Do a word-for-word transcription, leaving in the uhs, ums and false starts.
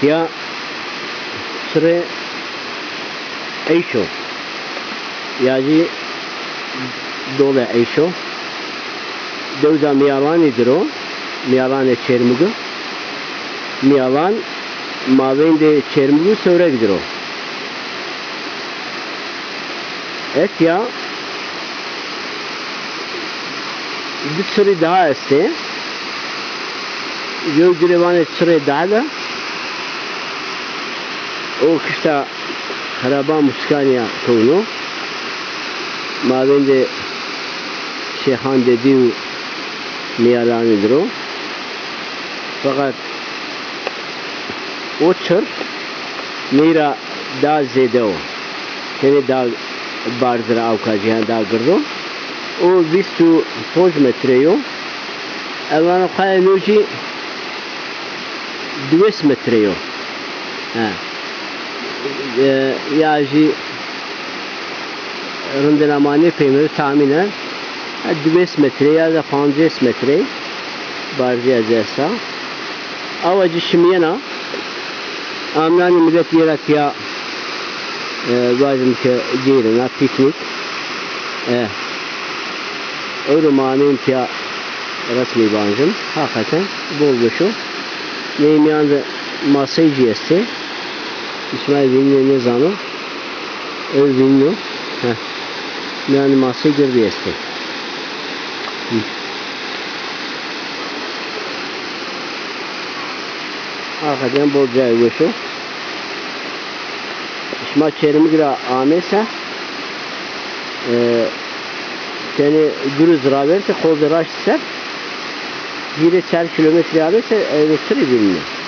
Tiya Çirê Eyşo, ya jî Dolê Eyşo, dewza Miyalanî dir o, Miyalanê Çêrmûgî. Miyalan maveyndê Çêrmûgî û Sewreg dir o. Etiya di çirî daha estê. Yew ci rê vanê Çirê Dehle. O kişta Xeraba Muskanî ya kewno. Mabêndê Şêxan Dedî û Miyalanî dir o. Feqet o çir ney ra da zêde o. Tenê da barz ra awka cîhan da gird o. O vîst û ponc metre yo. Ez vana qaya no jî diwês metre yo. He. E, ya jî rindina ma nêpeymeno, tahmînen, ha, diwês metre ya da pancês metre barzîya ci esta. Awa ci şimîyena, amnanî milet yê ra tiya, e, vajim ke geyrena, pîknîk. E, ewro ma ameyim tiya resmî vanjim. Haqeten bol weş o. Ney mîyan de masey jî estê. Îsmaîl vînînê nêzano. Ew vînîno. Heh. Mîyanê masey girdî estê. Hî. Haqeten bol cayê weş o. Şima Çêrmûg ra amê se, e, tenê Guruz ravêrte, Qolcê Raştî ser, hîrê çar kîlometrî amê se, e, çirî vînîne.